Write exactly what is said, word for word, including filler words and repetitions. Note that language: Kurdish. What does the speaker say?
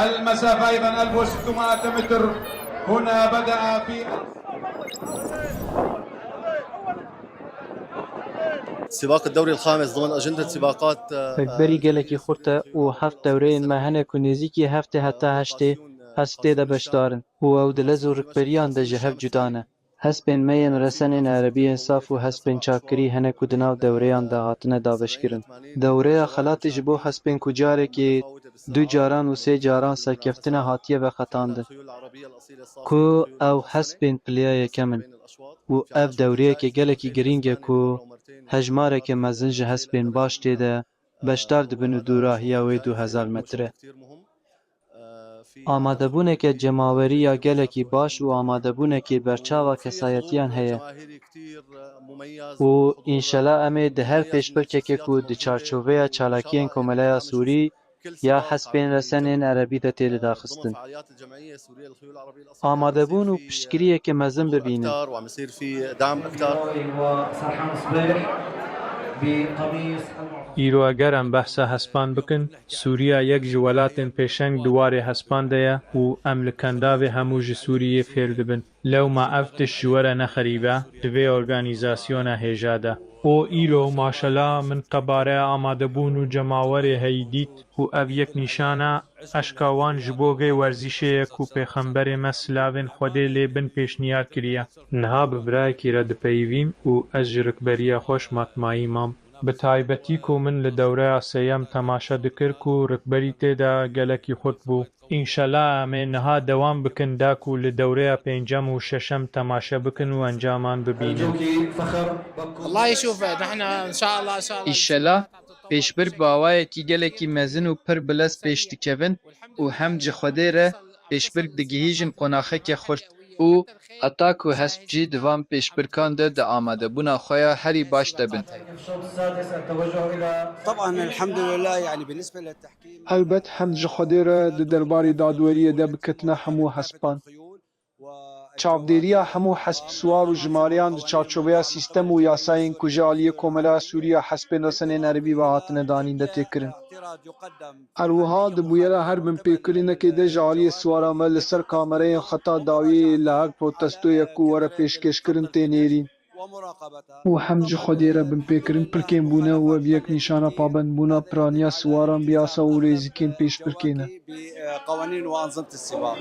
المسافة أيضًا ألف وستمائة متر. هنا بدأ في سباق الدوري الخامس ضمن أجندة سباقات، آه، Rikberî gelekî xurt e û heft dewreyên me hene ku nêzîkî heftê heta heştê kes tê de beşdar in û ew di lez û rikberiyan de ji hev cuda ne. Hespên me yên resenên erebî yên saf û hespên çapkirî hene ku di nav dewreyan de hatine dabeşkirin. Dewreya xelatê ji bo hespên ku carekê, du caran û sê caran serkeftine hatiye veqetandin. Ku ew hespên pileya yekem in û ev dewreyeke gelekî girîng e ku hejmareke mezin ji hespên baş tê de beşdar dibin û dûrahiya wê du hezar metre. Amadebûneke cemawerî ya gelekî baş û amadebûnekê berçav a kesayetiyan heye û înşela em ê di her pêşbirkekê ku di çarçoveya çalakiyên Komeleya Sûrî ya hespên resenên erebî de tê lidaxistin, amadebûn û piştgiriyeke mezin bibînin. Îro eger em behsa hespan bikin, Sûriya yek ji welatên pêşeng di warê hespan de ye û em li Kendavê hemû ji Sûriyê fêr dibin. Lewma ev tişt ji we re ne xerîb e, di vê organîzasyona hêja de. Û îro, maşela, min qebare amadebûn û cemawerê heyî dît û ev yek nîşan e eşka wan ji bo vê werzîşê ye ku Pêxemberê me silavên Xwedê lê bin pêşniyar kiriye. Niha bi birayekî re dipeyivîm û ez ji rikberiya xwe şmatmayî mam. Bi taybetî ku min li dewreya sêyem temaşe dikir ku rikberî tê de gelekî xurt bû. Înşela em ê niha dewam bikin da ku li dewreya pêncem û şeşem temaşe bikin û encaman bibînin. الله يشوفه، نحن إن شاء الله، إن شاء الله. Îşela pêşbirk bi awayekî gelekî mezin û pir bilez pêş dikevin û hem ji Xwedê re pêşbirk digihîjin qonaxeke xurt û heta ku hesp jî di van pêşbirkan de di amadebûna xwe ya herî baş de bin. طبعا الحمد لله، يعني بالنسبة للتحكيم. Helbet hemd ji Xwedê re di derbarê dadweriyê de bi ketina hemû hespan. Çavdêriya hemû hesp siwar û jimareyan di çarçoveya sîstem û yasayên ku ji aliyê Komeleya Sûrî ya Hespên Resenên Erebî ve hatine danîn de tê kirin. Her wiha di bûyera her binpêkirinekê de ji aliyê siwaran ve li ser kamerayên xeta dawiyê li her protestoyek ku were pêşkêşkirin tê nêrîn. û hem ji Xwedê re binpêkirin pirkên bûne û ev yek nîşana pabendbûna piraniya siwaran bi yasa û rêzikên pêşbirkê ne. بقوانين وأنظمة السباق.